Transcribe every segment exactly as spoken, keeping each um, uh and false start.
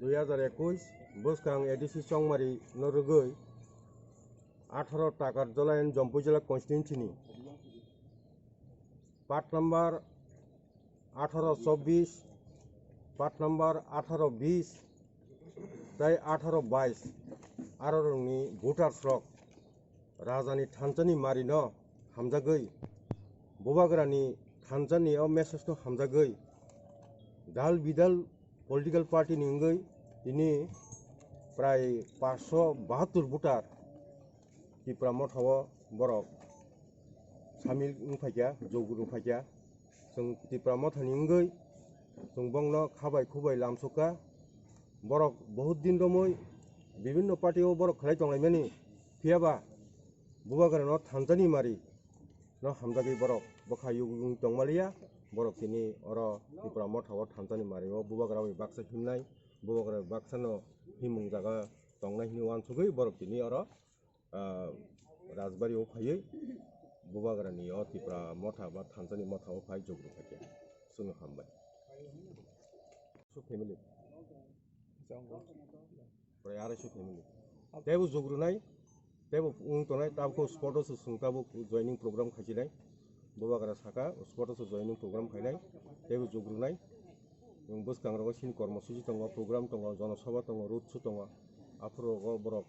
Dui hajar ekush bwskang A D C Chongmari no rwgwi atharo Takarjala and Jampuijala constituency ni part number atharo chobbish, part number atharo bish tei atharo bais arorokni voters rok Rajani thansani marino hamjagwi, Bubagrani thansani o message no hamjagwi, dal bidal political party ni wngwi tini prai paanch sho bahattor voter Tipra Motha o borok samil wng phaikha, joguru phaikha. Chwng Tipra Mothani wngwi chwng bongno khabai khubai lamsokha. Borok bahut din romwi bibinno party o borok khlai tonglaimani, phiyaba Bubagrano thansani mari no hamjagwi borok bwkha yugwi tongmaliya. Borok tini oro Tipra Motha o thansani mari o Bubagra bai baksa himnai, Bubagra bai baksa no himung jaga tongnai hinwi uansugwi borok tini oro ah, Rajbari o phaiwi Bubagrani o Tipra Motha ba thansani motha o phai jogru phaikha. Chwngno hambai. Su family. Prai arai su family. Teibo jogrunai, teibo wng tongnai, tabuk spot o se chwng tabuk joining program khaichinai. Bubagra saka spot o se joining program khainai, teibo jogrunai. Bwskang rogo sini kormosuchi tongo, program tongo, jonosabha tongo, road show tongo. Aphuru rogo borok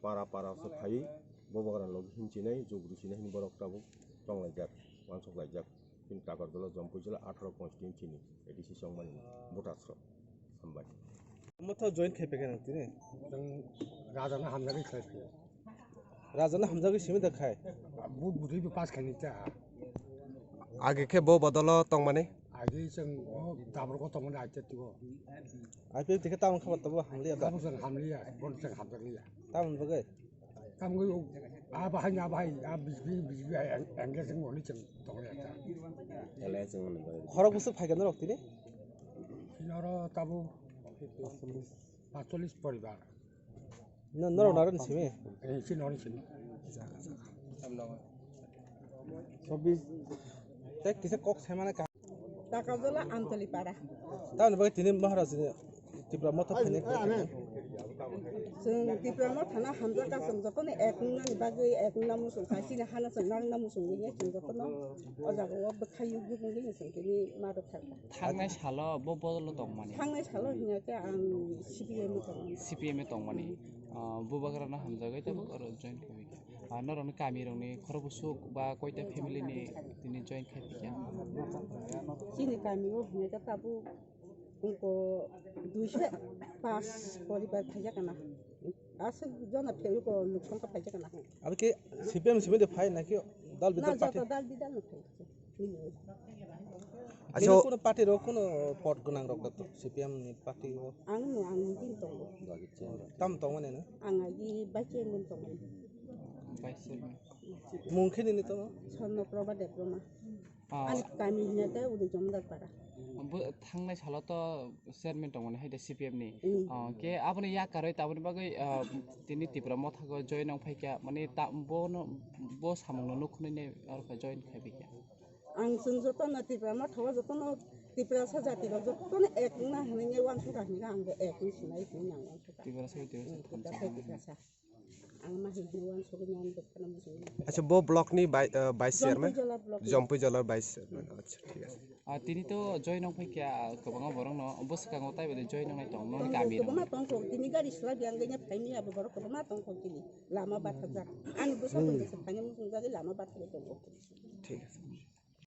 para para se phaiwi Bubagrani logi hinchinai, jogru sinai hini borok tabuk tonglaijak, uansuk laijak. Chini Takarjala, Jampuijala, atharo constituency ni A D C Chongmani voters rok. Hambai. Motha join khai phaikha nang tini? Rajano hamjagwi khai phaikha. Rajano hamjagwi simi da khai? But butwi bo pass khaini cha. Age khe bo bodolo tongmani? Age chwng o Daborgo tongmani aitya tigo. I P F dikhe tamon khabar tabo hamliya da? Tamo chwng hamliya, bon chwng hamjakliya. Tamon bagwi? Tamgwi o, a bahai, a bahai, a B J P, B J P hai ang, engage wng hwnwi chwng tongliya ta. Khorok bwswk phaikha norok tini? Tini oro tabuk paanchchollish poribar. No, norok narwkni simi? Eh, chini oro simi. Tei kisa kok saimani kaham. Takarjala Amtali para. Tamoni bagwi tini Maharaj ni Tipra Motha phainai khe. Chwng Tipra Motha no hamjakha, chwng jotono ek wngnani bagwi ek wngna muchung kha, chini hano chwng narwkna muchungwi chwng jotono o jaga o bwkhai yugwi chwng tini ma rwkha. Thangnai salo bo bodolo tongmani. Thangnai salo hinya khe ang C P M o tongmani. C P M o tongmani. Ah, Bubagrano hamjagwi tabuk oro join khawi kha. Ah, norokni kamirokni khorok bwswk ba koita family ni tini join khai phaikha? Chini kami o hwnwi khe tabuk wngkha duiso paanch poribar phaijak kana. Aswk jona phaio ko nuk songkha phaijak kana. Abo khe C P M simi de phai na khe dal bidal party? Na, joto dal bidal no phai. Acha, bini kono party rok kono pot gwnang rok da to, C P M ni party rok? Ang no, ang din tongo. Tam tongmani no? Ang agi vice chairman tongo. Vice chairman. Mung khe nini tamo? Swarno Prabha Debbarma. Ah. Ani kami hwnwi khe Udai Jamdar para. Bo thangnai salo to chairman tongmani hai da C P M ni. Mm. Ah, khe aboni yakarwi taboni bagwi, ah, tini Tipra Motha go join wng phaikha, mani ta, bono, bo samungno nukhunwi oro khe join khai phaikha. Ang chwng jotono Tipra Motha o jotono Tiprasa jati rok jotono ek wngna hwnwi uansukha hwnwi ang bo ek wngwi sinai hwnwi ang uansukha. Tiprasa, Tiprasa, Tiprasa, Tiprasa. Ang ma hwnwi uansukha ang bo kheno muchungwi. Acha, bo block ni bai-, eh, vice chairman? Jampuijala block ni. Jampuijala vice chairman. Acha, thik ase. Ah, tini to join wng phaikha, ah, kwbangma borok no bwskango tai bai join wngnai tong, nokni kami rok. Kwbangma tong kho, tini gari swlaibi ang gainya phaini abo borok kwbangma tong kho tini lama bathajak. Ani bwsa tong khe phaini muchungjagwi lama bathajak tongo. Thik ase.